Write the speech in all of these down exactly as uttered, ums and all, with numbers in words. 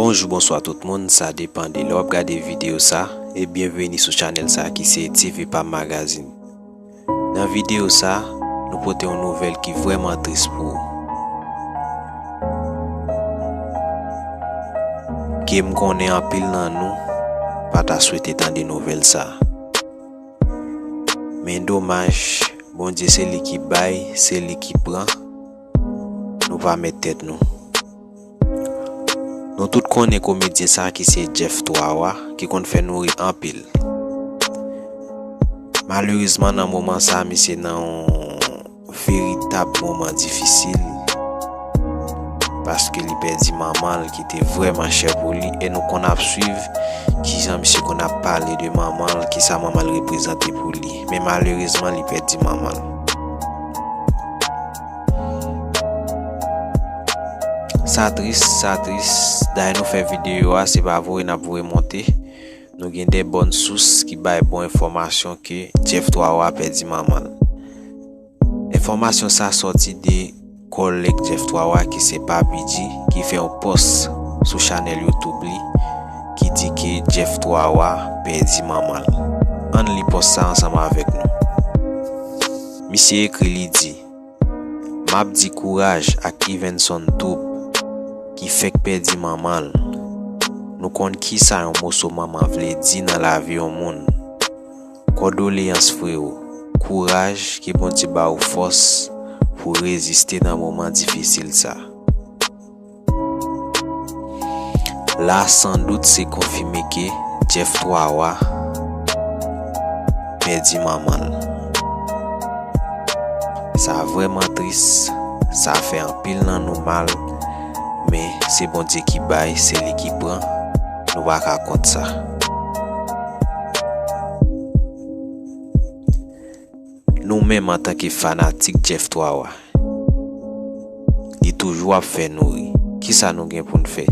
Bonjou, bonswa tout moun, sa depann de lè w ap gade videyo sa, e byenveni sou chanèl sa ki se T V Pam Magazine. Nan videyo sa, nou pote yon nouvèl ki vrèman tris pou ou. Ke m konnen anpil nan nou pa ta swete tande nouvèl sa. Men domaj, Bondye se li ki bay, se li ki pran, nou pa mèt tèt nou. Nou tout konnen komedyen sa ki se Jeff Twawa, ki konn fè nou ri anpil. Malerezman, nan moman sa, misye nan yon veritab moman difisil, paske li pèdi manman l ki te vrèman chè pou li, e nou konn ap swiv kijan misye konn ap pale de manman l, kisa manman l reprezante pou li. Men malerezman, li pèdi manman l. Sa tris, sa tris. Dayè nou fè videyo a, se pa voye n ap voye monte. Nou gen de bòn sous ki bay bon enfòmasyon ke Jeff Twawa pèdi manman l. Enfòmasyon sa sòti de kòlèg Jeff Twawa ki se Papi G, ki fè yon pòs sou chanèl YouTube li, ki di ke Jeff Twawa pèdi manman l. Ann li pòs sa ansanm avèk nou. Misye ekri, li di, "M ap di kouraj ak Ivenson Troupe ki fèk pèdi manman l. Nou konn kisa yon moso manman vle di nan lavi yon moun. Kondoleyans, frewo. Kouraj, ke Bondye ba ou fòs pou reziste nan moman difisil sa." La, san dout, se konfime ke Jeff Twawa pèdi manman l. Sa vrèman tris, sa fè anpil nan nou mal, men se Bondye ki bay, se li ki pran, nou pa ka kont sa. Nou menm antanke fanatik Jeff Twawa, li toujou ap fè nou ri. Kisa nou gen pou n fè?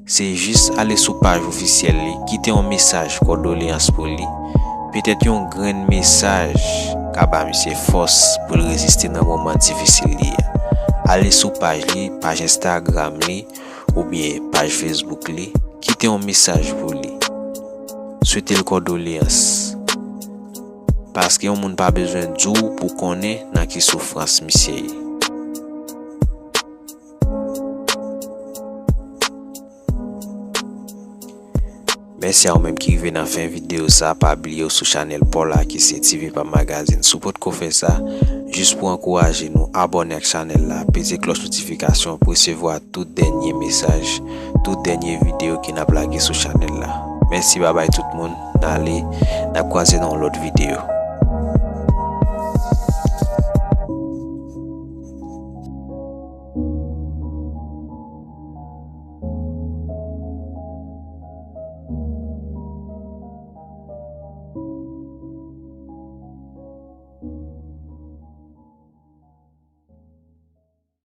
Se jis ale sou paj ofisyèl li, kite yon mesaj kondoleyans pou li. Petèt yon grenn mesaj ka ba misye fòs pou l reziste nan moman difisil li a. Ale sou paj li, paj Instagram li, oubyen paj Facebook li, kite yon mesaj pou li. Swete l kondoleyans. Paske yon moun pa bezwen di w pou konnen nan ki soufrans misye ye. Mèsi a ou menm ki rive nan fen videyo sa. Pa bliye w sou chanèl pa w la ki se T V Pam Magazine. Si w potko fè sa, jis pou ankouraje nou, abòne ak chanèl la, peze klòch notifikasyon pou resevwa tout dènye mesaj, tout dènye videyo ke n ap lage sou chanèl la. Mèsi, babay tout moun. N ale, n ap kwaze nan yon lòt videyo.